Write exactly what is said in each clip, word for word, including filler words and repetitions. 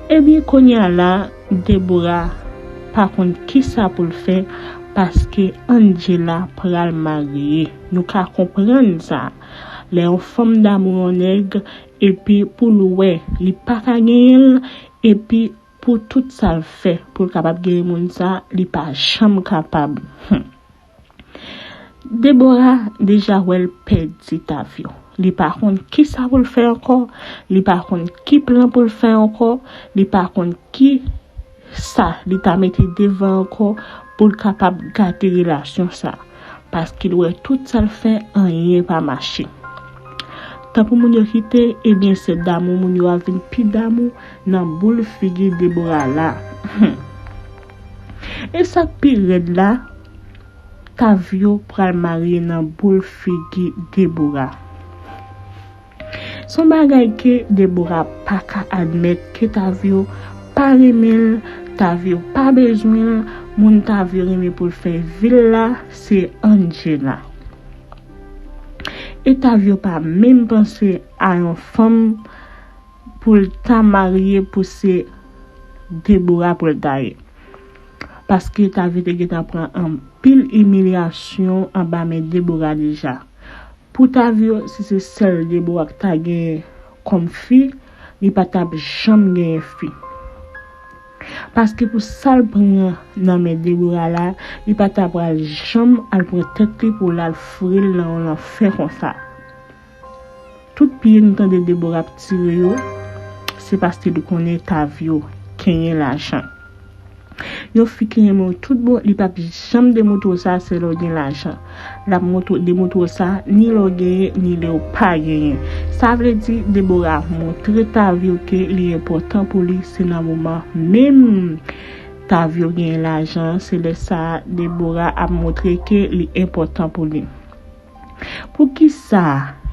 Ebyen, kounye a la, Debora pa konn kisa pou l fè, paske Angela pral marye. Nou ka konprann sa. Lè yon fanm damou yon nèg, epi pou l wè, li pa ka genyen l, epi pou tout sa l fè, pou l kapab genyen moun sa, li pa janm kapab. Hmm. Debora deja wè l pèdi Tavio. Li pa konn kisa pou l fè ankò, li pa konn ki plan pou l fè ankò, li pa konn ki sa li ta mete devan ankò pou l kapab gate relasyon sa. Paske l wè tout sa l fè, anyen pa mache. Tan pou moun yo kite, ebyen se damou moun yo ap vin pi damou nan boul figi Debora la. E sa k pi rèd la, Tavio pral marye nan boul figi Debora. Se yon bagay ke Debora pa ka admèt ke Tavio pa renmen l, Tavio pa bezwen l, moun Tavio renmen pou l fè vi l la, se Angela. E Tavio pa menm panse a yon fanm pou l ta marye pou se Debora pou l ta ye. Paske Tavio te gentan pran anpil imilyasyon anba men Debora deja. Pou Tavio, si se sèl Debora k ta genyen kòm fi, li pa t ap janm genyen fi. Paske pou sa l pran nan men Debora la, li pa ta pral janm al pran tèt li pou l al foure l nan yon lanfè konsa. Tout pye nou tande Debora ap tire yo, se paske li konnen Tavio genyen lajan. Yon fi ki renmen w tout bon, li p ap janm demontre w sa, se lè w gen lajan. L ap montre, demontre w sa, ni lè w genyen, ni lè w pa genyen. Sa vle di, Debora montre Tavio ke li enpòtan pou li, se nan moman menm Tavio genyen lajan, se lè sa a Debora ap montre ke li enpòtan pou li. Poukisa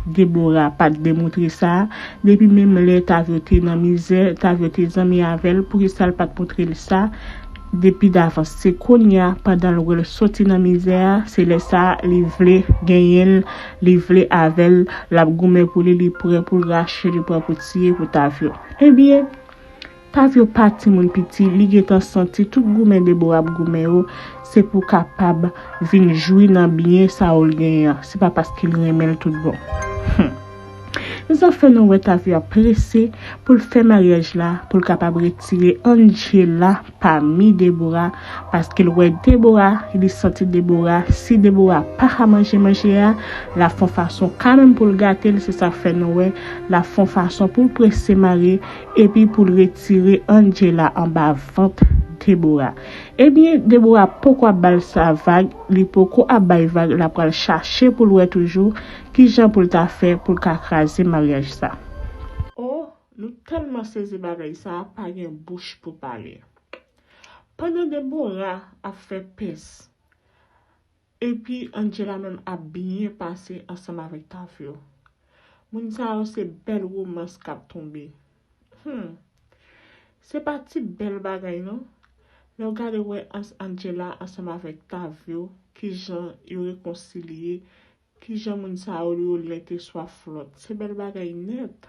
Debora pa t demontre sa? Depi menm lè Tavio te nan mizè, Tavio te zanmi avè l, poukisa l pa t montre l sa depi davans? Se kounye a, pandan l wè l soti nan mizè a, se lè sa a li vle genyen l, li vle avè l, l ap goumen pou li, li prè pou l rache, li prè pou tiye pou Tavio. Ebyen, Tavio pa timoun piti, li gentan santi tout goumen Debora ap goumen yo, se pou kapab vin jwi nan byen sa yo l genyen an. Se pa paske l renmen l tout bon. Hmm. Sa fè nou wè Tavio ap prese pou l fè maryaj la, pou l kapab retire Angela pami Debora, paske l wè Debora, li santi Debora, si Debora pa ka manje manje a, l ap fè yon fason kanmenm pou l gate l, se sa fè nou wè, l ap fè yon fason pou l prese marye, epi pou l retire Angela anba vant Debora. Ebyen, Debora poko ap ba l sa vag, li poko ap bay vag, l ap pral chache pou l wè toujou kijan pou l ta fè pou l ka kraze maryaj sa. Oh, nou tèlman sezi bagay sa, pa gen bouch pou pale. Pandan Debora ap fè pès, epi Angela menm ap byen pase ansanm avèk Tavio. Moun sa yo se bèl womans k ap tonbe. Hmm. Se pa ti bèl bagay non. Lè w gade wè Ans-, Angela ansanm avèk Tavio, kijan yo rekonsilye, kijan moun sa yo, yo lent e swaf lòt. Se bèl bagay nèt.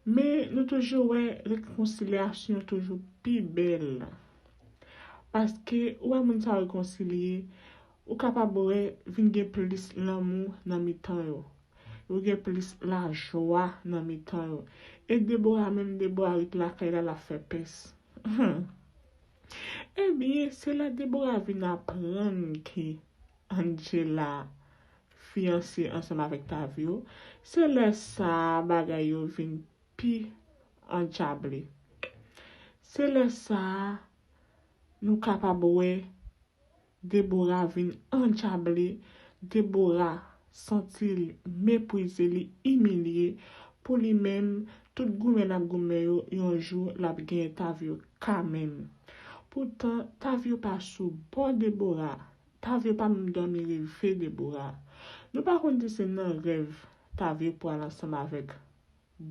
Men nou toujou wè rekonsilyasyon toujou pi bèl. Paske ou wè moun sa yo rekonsilye, ou kapab wè vin gen plis lanmou nan mitan yo. Yo gen plis lajwa nan mitan yo. E Debora menm, Debora ret lakay la, l ap fè pès. Ebyen, se lè Debora vin aprann ke Angela fiyanse ansanm avèk Tavio, se lè sa a bagay yo vin pi andjable. Se lè sa a nou kapab wè Debora vin andjable, Debora santi l meprize, li imilye. Pou li menm, tout goumen l ap goumen yo, yon jou l ap genyen Tavio kanmenm. Poutan, Tavio pa sou bò Debora. Tavio pa menm dòmi reve Debora. Nou pa konn si se nan rèv Tavio pral ansanm avèk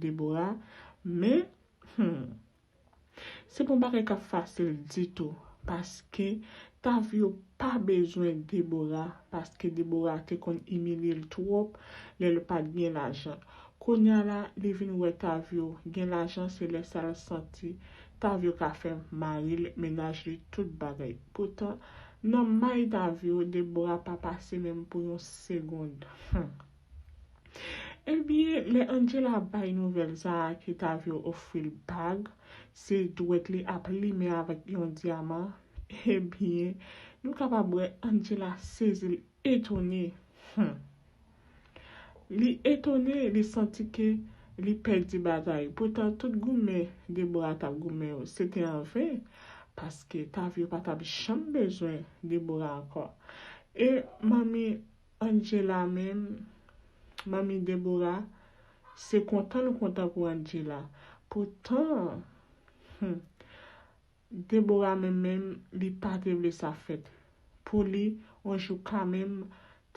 Debora, men, hmm, se pa yon bagay k ap fasil ditou, paske Tavio pa bezwen Debora, paske Debora te konn imilye l twòp lè l pa t gen lajan. Kounye a la, li vin wè Tavio gen lajan, se lè sa l santi Tavio ka fè mari l, mennaj li, tout bagay. Poutan, nan may Tavio, Deborah pa pase menm pou yon segonn. Hmm. Ebyen, lè Angela bay nouvèl sa a ke Tavio ofri l bag, se dwèt li ap limen avèk yon dyaman, ebyen, nou kapab wè Angela sezi, l etone. Hmm. Li etone, li santi ke li pèdi batay. Poutan, tout goumen Deborah t ap goumen yo, se te anven, paske Tavio pa t ap janm bezwen Deborah ankò. E manmi Angela menm, manmi Deborah, se kontan l kontan pou Angela. Poutan, hmm, Deborah menm menm, li pa te vle sa fèt. Pou li, yon jou kanmenm,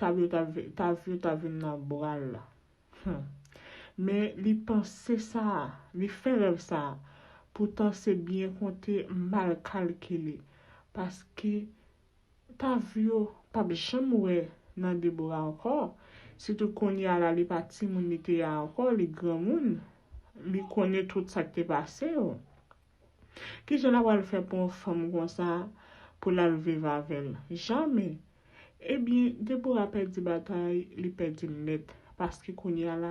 Tavio ta, Tavio ta vin nan bra l. Hmm. Men li panse sa, li fè rèv sa. Poutan se byen konte, mal kalkile. Paske Tavio p ap janm wè nan Deborah ankò. Sitou kounye a la, li pa timoun li te ye a ankò, li granmoun. Li konnen tout sa k te pase yo. Kijan l ap pral fè pou yon fanm konsa pou l al viv avè l? Jamè! Ebyen, Deborah pèdi batay, li pèdi l nèt. Paske kounye a la,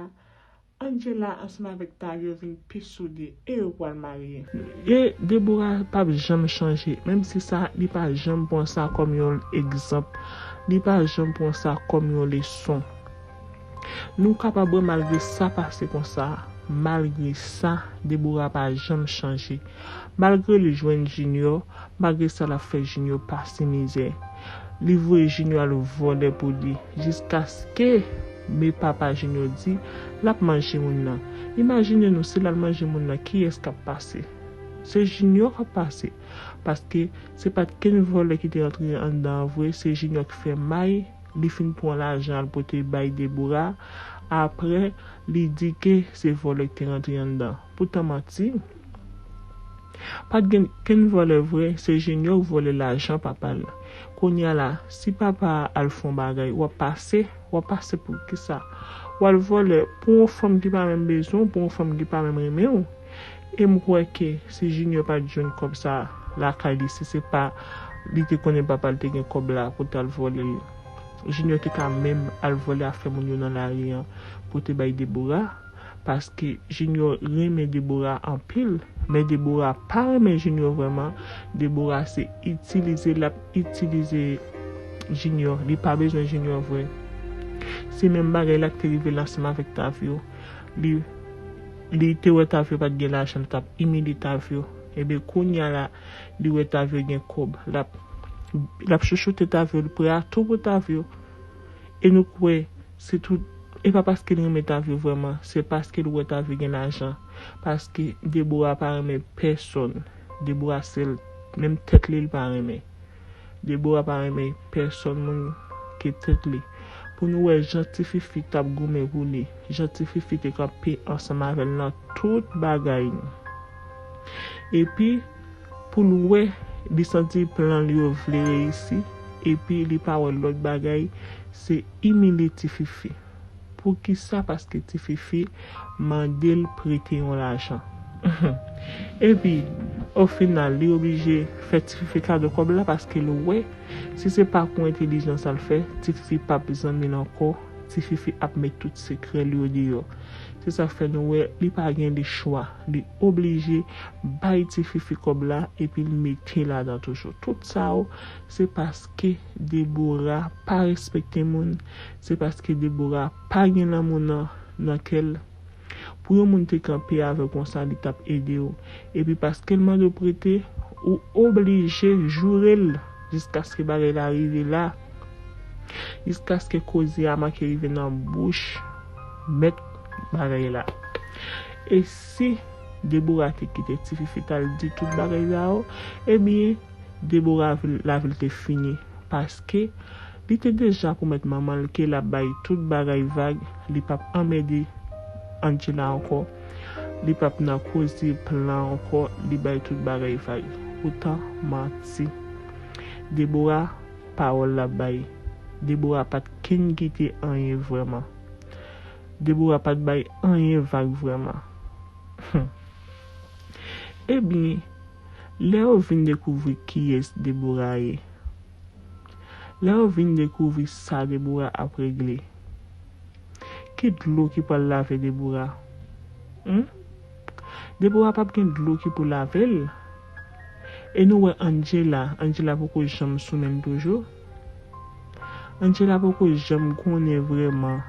Angela ansanm avèk Tavio vin pi soude e yo pral marye. E Deborah p ap janm chanje, menm si sa, li pa janm pran sa kòm yon egzanp, li pa janm pran sa kòm yon leson. Nou kapab wè malgre sa pase konsa, malgre sa, Deborah pa janm chanje. Malgre li jwenn Junior, malgre sa l ap fè Junior pase mizè. Li voye Junior al vòlè pou li, jiskaske men papa Junior di l ap manje moun nan. Imajine nou, si l al manje moun nan, kiyès k ap pase? Se Junior k ap pase. Paske se pa t kenn vòlè ki te rantre anndan an vre, se Junior ki fè may, li fin pran lajan al pote bay Deborah. Apre, li di ke se vòlè ki te rantre anndan. Poutan manti. Pa t gen kenn vòlè vre, se Junior k vòlè lajan papa l. Kounye a la, si papa a al fè yon bagay, w ap pase, w ap pase pou kisa? W al vòlè pou yon fanm ki pa menm bezwen w, pou yon fanm ki pa menm renmen w. E m kwè ke si Junior pa t jwenn kòb sa lakay li, si se pa li te konnen papa l te gen kòb la pou t al vòlè l, Junior te ka menm al vòlè afè moun yo nan lari an pou te bay Deborah, paske Junior renmen Deborah anpil, men Deborah pa renmen Junior vrèman. Deborah se itilize l ap itilize Junior, li pa bezwen Junior vre. Se menm bagay la ki te rive l ansanm avèk Tavio. Li, li te wè Tavio pa t gen lajan, li t ap imilye Tavio. Ebyen, kounye a la, li wè Tavio gen kòb. L ap, l ap chouchoute Tavio, li prè a tou pou Tavio. E nou kwè, se tout, e pa paske l renmen Tavio vrèman, se paske l wè Tavio gen lajan. Paske Deborah pa renmen pèsonn. Deborah sèl, menm tèt li, l pa renmen. Deborah pa renmen pèsonn moun ke tèt li. Pou nou wè jan Ti Fifi t ap goumen pou li, jan Ti Fifi te kanpe ansanm avè l nan tout bagay. Epi, pou l wè, li santi plan l yo vle reyisi, epi li pa wè lòt bagay, se imilye Ti Fifi. Poukisa? Paske Ti Fifi mande l prete yon lajan. Epi, ofinal, li oblije fè Ti Fifi kado kòb la paske l wè, si se pa pou entèlijans sa l fè, Ti Fifi p ap zanmi l ankò, Ti Fifi ap met tout sekrè l yo deyò. Se sa k fè nou wè, li pa gen lechwa, li oblije bay Ti Fifi kòb la epi l mete ladan toujou. Tout sa yo, se paske Deborah pa respekte moun, se paske Deborah pa gen lanmou nan, nan kè l. Pou yon moun te kanpe avè w konsa, li t ap ede w. Epi paske l mande w prete, ou oblije joure l jiskaske bagay la rive la. Jiskaske koze a manke rive nan bouch mèt bagay la. E si Deborah te kite Ti Fifi t al di tout bagay sa yo, ebyen, Deborah vil, lavi l te fini. Paske li te deja pwomèt manman l ke l ap bay tout bagay vag, li p ap anmède Angela ankò, li p ap nan koze plan ankò, li bay tout bagay vag. Poutan, manti. Deborah, pawòl l ap bay. Deborah pa t kenn kite anyen vrèman. Debora pa t bay anyen vag vrèman. Ebyen, lè yo vin dekouvri kiyès Debora ye, lè yo vin dekouvri sa Debora ap regle, ki dlo ki pral lave Debora? Hmm? Debora p ap gen dlo ki pou lave l. E nou wè Angela, Angela poko janm sou men l toujou. Angela poko janm konnen vrèman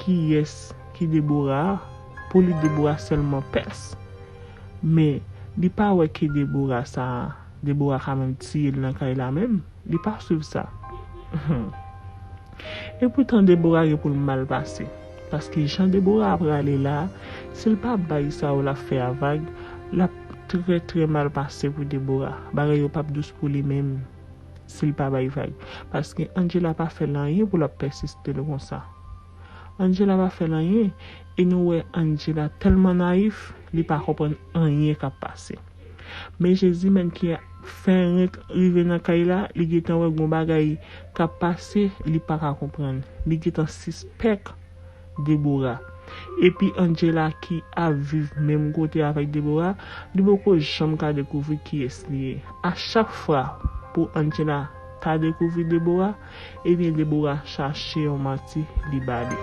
kiyès ki Debora a. Pou li, Debora sèlman pès. Men, li pa wè ke Debora sa a, Debora ka menm tiye l nan kay la menm. Li pa swiv sa. Epoutan, Debora gen pou l mal pase. Paske jan Debora ap prale la, si l pa bay sa yo l ap fè a vag, l ap trè, trè mal pase pou Debora. Bagay yo p ap dous pou li menm si l pa bay vag. Paske Angela pa fè l anyen pou l ap pèsiste l konsa. Angela pa fè l anyen, e nou wè Angela tèlman nayif, li pa konprann anyen k ap pase. Men Jezimèn ki fè renk rive nan kay la, li gentan wè gon bagay k ap pase, li pa ka konprann. Li gentan sispèk Debora. Epi Angela ki ap viv menm kote avèk Debora, li poko janm ka dekouvri kiyès li ye. A chak fwa pou Angela ta dekouvri Debora, ebyen Debora chache yon manti li ba li.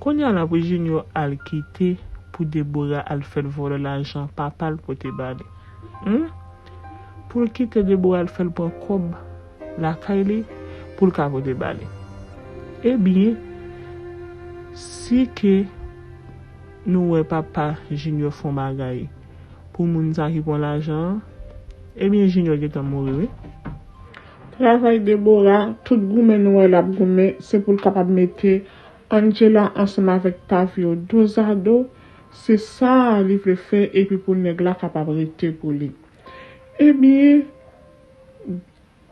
Kounye a la pou Junior al kite pou Debora al fè l vòlò lajan papa l pote ba li. Hmm? Pou l kite Debora al fè l pran kòb lakay li pou l ka pote ba li. Ebyen, si ke nou wè papa Junior fè yon bagay pou moun sa ki pran lajan an, ebyen Junior gentan mouri wi. Travay Debora, tout goumen nou wè l ap goumen, se pou l kapab mete Angela ansanm avèk Tavio dozado, se sa li vle fè epi pou nèg la kapab rete pou li. Ebyen,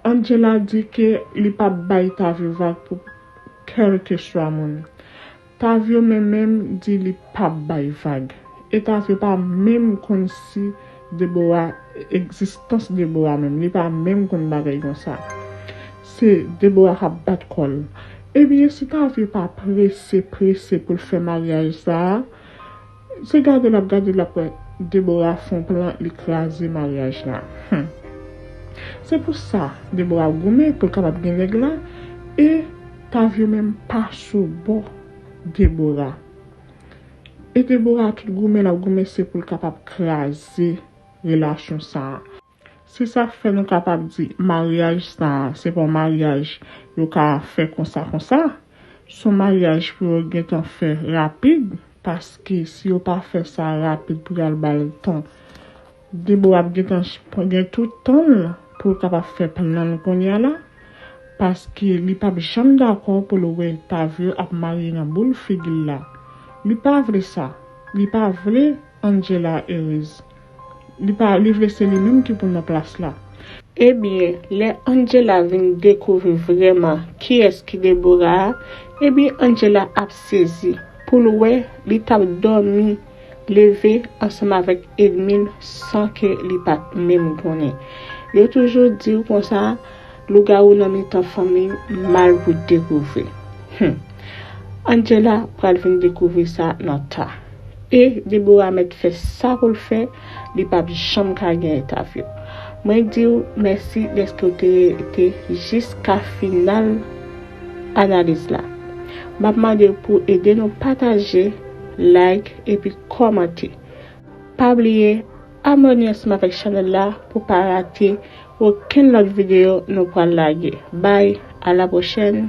Angela di ke li p ap bay Tavio vag pou kèlkeswa moun. Tavio menm menm di li p ap bay vag. E Tavio pa menm konn si Debora, egzistans Debora menm. Li pa menm konn bagay konsa. Se Debora k ap bat kò l. Ebyen, si Tavio pa prese, prese pou l fè maryaj sa a, se gade l ap gade l ap wè Debora fè yon plan, li kraze maryaj la. Hmm. Se pou sa, Debora ap goumen pou l kapab gen nèg la, e Tavio menm pa sou bò Debora. E Debora tout goumen l ap goumen se pou l kapab kraze relasyon sa a. Se sa k fè nou kapab di maryaj sa a, se pa yon maryaj yo ka fè konsa konsa. Se yon maryaj pou yo gentan fè rapid, paske si yo pa fè sa rapid pou y al ba l tan, Debora ap gentan ch-, gen tout tan l pou l kapab fè plan l kounye a la, paske li p ap janm dakò pou l wè Tavio ap marye nan boul figi l la. Li pa vle sa. Li pa vle Angela erez. Li pa, li vle se li menm ki pou nan plas la. Ebyen, lè Angela vin dekouvri vrèman kiyès ki Debora a, ebyen Angela ap sezi pou l wè li t ap dòmi, leve ansanm avèk ènmi l san ke li pa t menm konnen. Yo toujou di w konsa, lougawou nan mitan fanmi mal pou dekouvri. Hmm. Angela pral vin dekouvri sa nan ta. E Debora mèt fè sa pou l fè, li p ap janm ka genyen Tavio. Mwen di w mèsi dèske w te rete jiska final analiz la. M ap mande w pou ede nou pataje, like epi kòmante. Pa bliye abòne ansanm avèk chanèl la pou pa rate okenn lòt videyo nou pral lage. Bye, à la prochaine.